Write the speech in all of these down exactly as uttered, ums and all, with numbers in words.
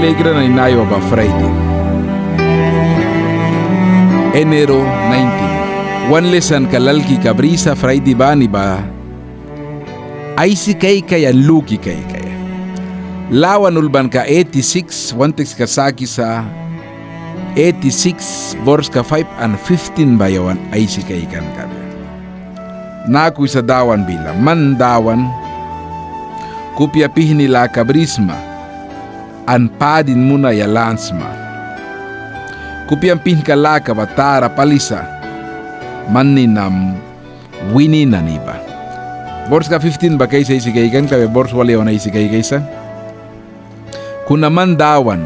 Laikra nani, naiwa ba Friday, enero nineteen. Wan lesanka lalkika brisa Friday bani ba aisi kaikaia an luki kaikaia. Lawan ulbanka eighty-six, wan tekska sakisa eighty-six, borska five an fifteen ba yawan aisi kaikan kabia. Naku wisa Dawan bila: Man Dawan, kupia pihni laka brisma an padin munaia lan sma. Kupia pihnka laka ba tara pali sa, man ninam wini nani ba. Borska fifteen ba kaisa aisi kaikan kabia, bors wal yawan aisi kaikaisa. Kuna man Dawan,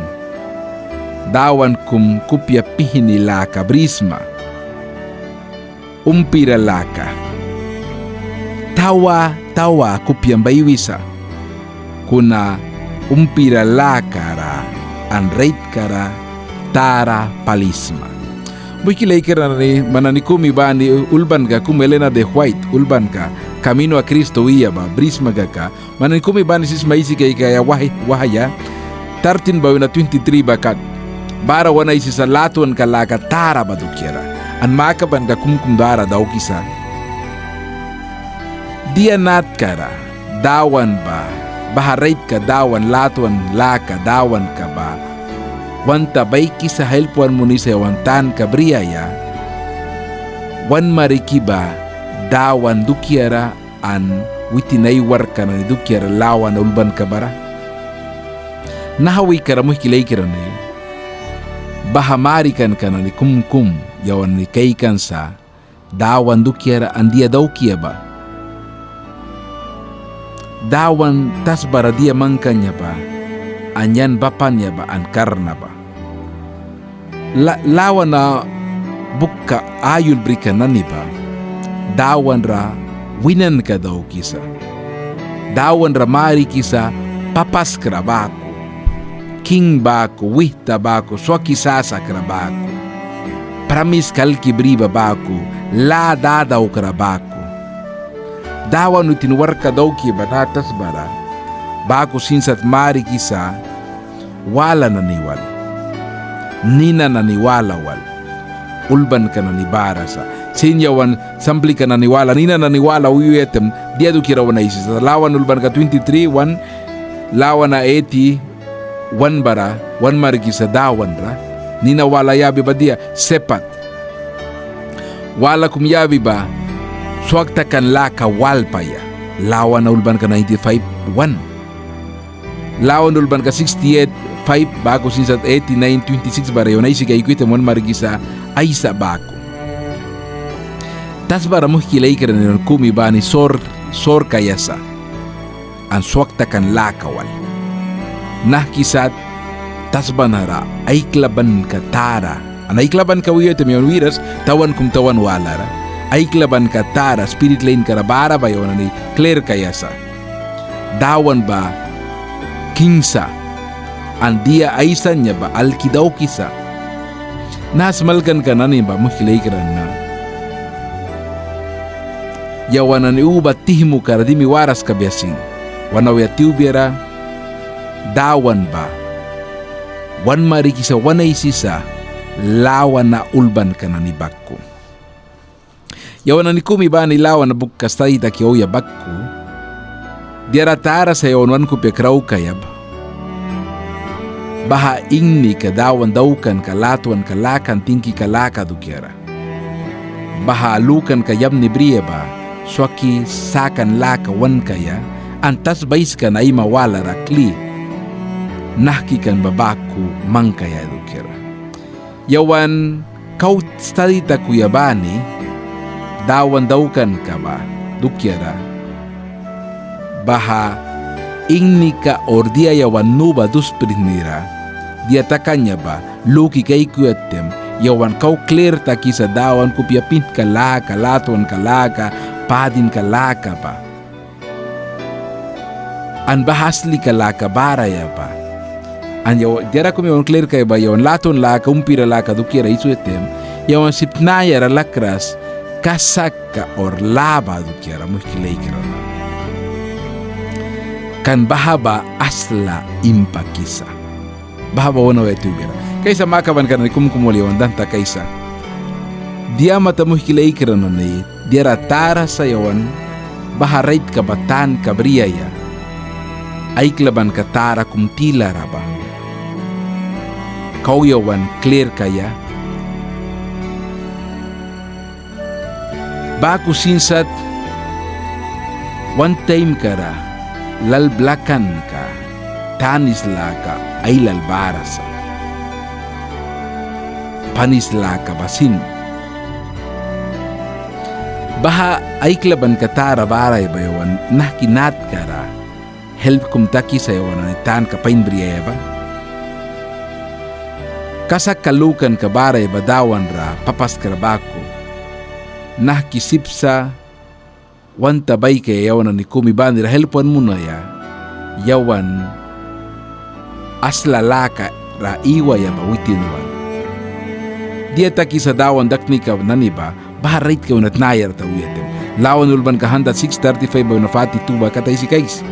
Dawan kum kupia pihni laka brisma, umpira laka tawa tawa kupiam baiwisa, kuna umpira lakara an raitkara tara pali sma. Muihki laikra nani, man nani kumi bani ulbanka kum Elena de White ulbanka Camino a Cristo wi ba brisma kaka, man nani kumi bani sip sma aisi kaikaia wahya, wahya thirteen ba wina twenty-three ba kat. Bara wan aisisa latwanka laka tara ba dukiara. An makabanka kumkum bara daukisa. Dia natkara Dawan ba, baha raitka Dawan, latwan laka Dawanka ba wan ta baikisa, help wan munisa, yawan tanka briaia, wan mariki ba Dawan dukiara an witin ai warkka nani dukiara Lawana ulbanka bara. Naha wikara, muihki laikra nani, baha marikanka nani kumkum yawan nani kaikan sa Dawan dukiara an dia daukia ba. Dawan tasbara dia mangkan ba an yan bapan ba an karna ba. La-, Lawana bukka aiulbrika nani ba Dawan ra winanka daukisa. Dawan ra marikisa papaskra baku, king baku, wihta baku, swaki sasakra baku, pramiska alki bri ba baku, lâ dadaukra baku. Dawan witin warkka dauki ba naha tasbara baku sin sat marikisa wala nani wal, nina nani wala wal, ulbanka nani bara sa. Sin yawan samplika nani wala, nina nani wala wi wiaia taim dia dukiara wan aisisa? Lawana ulbanka twenty-three one, Lawana eighty one bara wan marikisa Dawan ra nina wala yabi ba dia? Sepat. Wala kum yabi ba swak takan laka walpaia. Lawana ulbanka ninety-five one. Lawana ulbanka sixty-eight five baku sin sat eighty-nine twenty-six bara yawan aisi kaikuya taim wan marikisa Aisa baku. Tasbara, muihki laikra nani, kumi bani sor, sor kaia sa an swak takan laka wal. Nahki sat tasba nara aiklabanka tara. An aiklabanka wiaia taim yawan wiras tawan kum tawan walara. Aiklabanka tara spirit lainkara bara ba yawan nani klir kaia sa. Dawan ba king sa an dia aisan ba alki daukisa. Naha smalkanka nani ba, muihki laikra nani, yawan nani uba tihmukara dimi waras kabia sin. Wan auya tiwbiara Dawan ba wan marikisa, wan aisisa Lawana ulbanka nani baku. Yawan nani kumi bani Lawana bukka stadi taki auya baku, diara tara sa yawan wan kupia kraukaia ba baha ingnika Dawan daukanka latwanka laka an tingkika laka dukiara. Baha lukanka yamni bri ba swaki sakan laka wan kaia an tasba aiska na aima walara kli nahki kan ba baku mangkaia dukiara. Yawan kau stadi takuya bani Dawan daukanka ba dukiara, baha ingnika or dia yawan nu ba dus prihnira dia takan ba luki kaikuya taim, yawan kau klir takisa Dawan kupia pihnka laka, latwanka laka, padinka laka ba an baha aslika laka bara ba. An yawan diara kum yawan klir kaia ba yawan latwan laka, umpira laka dukiara aisuya taim, yawan sip tnayara lakras kasakka or lâ ba dukiara, muihki laikra nani. Kan baha ba asla impakisa. Baha ba wan auya tiwbiara. Kaisa makabanka nani kum kum wal yawan dan takaisa. Dia mata muihki laikra nani, diara tara sa yawan baha raitka ba tanka briaia. Aiklabanka tara kum tilara ba kau yawan klir kaia. Baku sin sat wan taimkara lal blakanka tanis laka ailal bara sa. Panis laka ba sin. Baha aiklabanka tara bara ba yawan nahki natkara help kum takisa yawan nani tanka pain briaia ba. Kasakka lukanka bara ba Dawan ra papaskra baku. Nahki sip sa wan ta baikaia yawan nani kumi banira help wan munaia. Yawan asla laka ra iwaia ba witin wan. Dia takisa Dawan daknika nani ba baha raitka wina tnayara tawi taim. Lawan ulbanka handat six thirty five ba wina forty two ba kat aisi kaiks.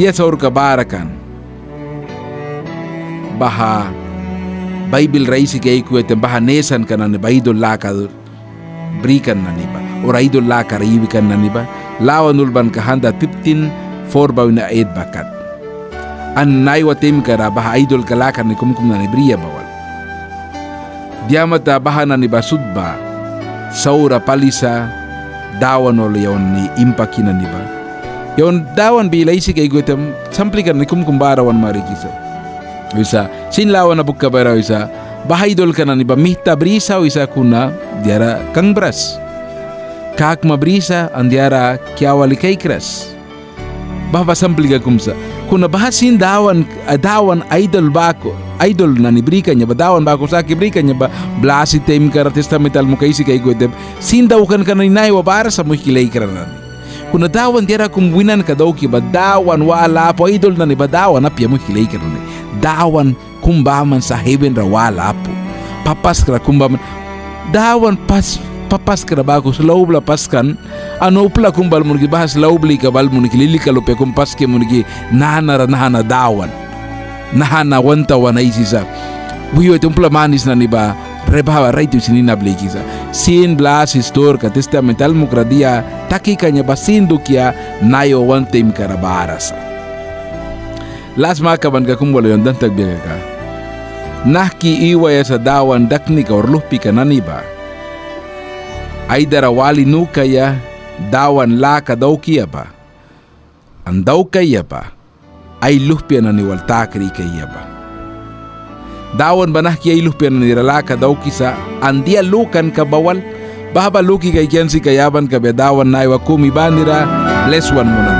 Dia saurka bara kan. Baha Baibil ra aisi kaikuya taim baha nesanka nani ba aidul laka brikan nani ba, or aidul laka ra iwi kan nani ba. Lawan ulbanka handat fifteen four ba wina eight ba kat. An naiwa taimkara baha aidulka laka nani kumkum nani bria ba wal. Dia mata baha nani ba sut ba saura pali sa Dawan wal yawan nani impaki nani ba. Yawan Dawan bila aisi kaikuya taim samplika nani kumkum bara wan marikisa. Wisa, sin Lawana bukka bara wisa, baha aidulka nani ba mihta brisa wisa kuna diara kangbras. Kakma brisa an diara kiawali kaikras. Baha ba samplika kum sa. Kuna baha sin Dawan, Dawan aidul baku, aidul nani brikan ba, Dawan baku saki brikan ba, blasi taimkara Testament Almuk aisi kaikuya taim sin daukanka nani naiwa bara sa muihki laikra nani. Kuna Dawan diara kum winanka dauki ba Dawan wala apu, aidul nani ba Dawan apia muihki laikra nani. Dawan kum baman sa heven ra wala apu. Papaskra kum baman. Dawan pas, papaskra baku slaubla paskan. An upla kum bal muniki baha slaublika bal muniki lilika lupia kum paski muniki naha nara naha na Dawan. Naha na wan tawan aisisa. Wiwa taim upla manis nani ba re baha ba rait wisi nina blikisa. Sin blasi sturka Testament Almukra dia taki kan ba sin dukia naiwa wan taimkara bara sa. Las makabanka kum wal yawan dan takbia kaka. Nahki iwaia sa Dawan daknika or luhpika nani ba. Ai dara wali nu kaia Dawan laka daukaia ba. An daukaia ba. Ai luhpia nani wal ta krikaia ba. Dawan ba nahki ai luhpia nani ra laka daukisa an dia lukanka ba wal. Baha ba luki kaikan sika yaban kabia Dawan naiwa kumi banira bles wan munan.